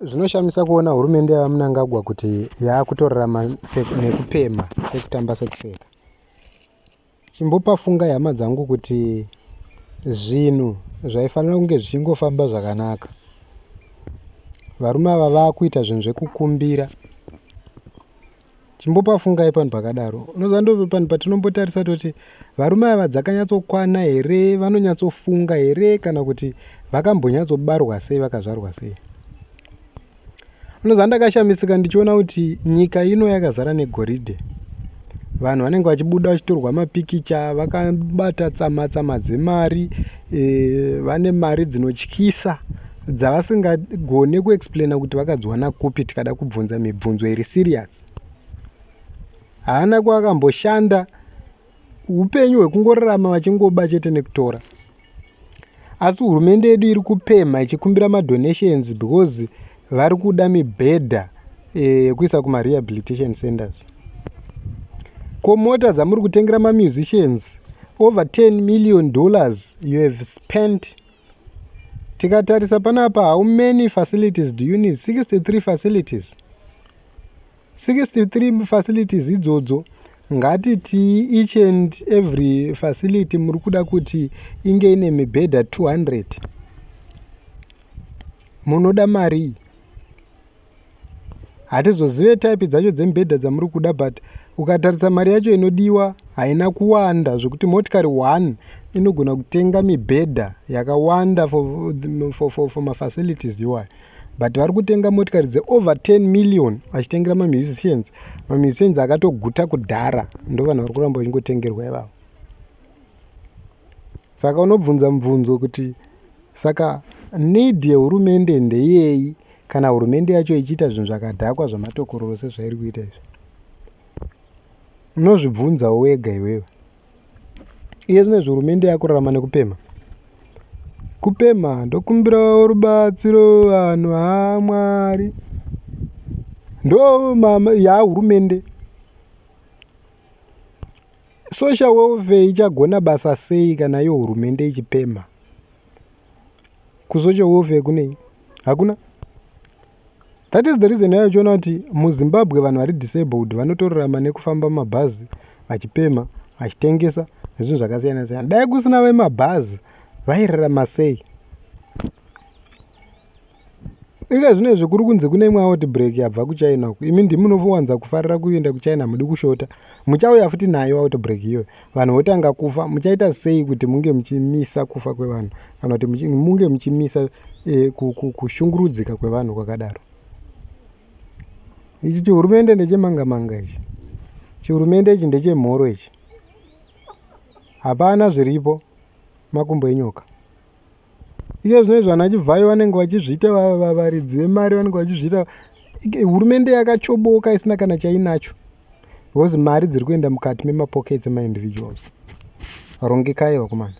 Zvinoshamisa kuona hurumende yaVaMnangagwa kuti yakutorarama nekupemha sekutamba sekuseka. Chimbopafungai hama dzangu kuti zvinhu zvaifanira kunge zvichingofamba zvakanaka. Varume ava vakuita zvinhu zvekukumbira. Chimbopafungai panhu pakadaro. Unoziva ndo panhu patinombotarisa toti varume ava dzakanyatsokwana here, vanonyatsofunga here kana kuti vakambonyatsobarwa sei vakazvarwa sei. Unoziva ndakashamisika ndichiona kuti nyika ino yakazara negoridhe. Vanhu vanenge vachibuda vachitorwa mapikicha vakabata tsama tsama dzemari e, vane mari dzinotyisa dzavasingagone kuexplaina kuti vakadziwana kupi tikada kubvunza mibvunzo iri serious. Haana kwakamboshanda upenyu hwekungorarama vachingoba chete nekutora. Asi hurumende yedu iri kupemha ichikumbira madonations because vari kuda mibhedha eh, yekuisa kumarehabilitation centers. Ko mota dzamuri kutengera mamusicians over 10 million dollars you have spent tikatarisa panapa how many facilities do you need 63 facilities 63 facilities idzodzo ngatitii each and every facility muri kuda kuti inge ine mibhedha 200 munoda marii hatizozive type dzacho dzemibhedha dzamuri kuda but ukatarisa mari yacho inodiwa haina kuwanda zvekuti motikari one inogona kutenga mibhedha yakawanda for, for, for, for mafacilities iwayo but vari kutenga motikari dzeover 10 million vachitengera mamusicians mamusicians akatoguta kudhara ndo vanhu vari kuramba vachingotengerwa ivavo saka unobvunza mubvunzo kuti saka need yehurumende ndeyei kana hurumende yacho ichiita zvinhu zvakadhakwa zvamatokororo sezvairi kuita izvi unozvibvunzawo wega iwewe Iye zvino izvi hurumende yakurarama nekupemha. Kupemha ndokumbirawo rubatsiro vanhu haa Mwari. Ndo yahurumende. Social welfare ichagona basa sei kana iyo hurumende ichipemha? Kusocial welfare kunei? Hakuna. That is the reason why uchiona kuti muZimbabwe vanhu vari disabled vanotorarama nekufamba mumabhazi vachipemha, vachitengesa nezvinhu zvakasiyana siyana. Dai kusina vemabhazi vairarama sei? Ika zvino izvi kuri kunzi kune imwe outbreak yabva kuChina uku. Imi ndimi munowanza kufarira kuenda kuChina hamudi kushota. Muchauya futi nayo outbreak iyoyo. Vanhu votanga kufa. Muchaita sei kuti munge muchimisa kufa kwevanhu kana kuti munge muchimisa e, kushungurudzika kwevanhu kwakadaro? Ichi chihurumende ndechemanga manga ichi. Chihurumende ichi ndechemhoro ichi. Hapana zviripo. Makumbo enyoka. Iye zvino izvi vana Chivhayo vanenge vachizviita varidzi vemari vanenge vachizviita hurumende yakachoboka isina kana chainacho because mari dziri kuenda mukati memapockets emaindividuals. Rongekai vakomana.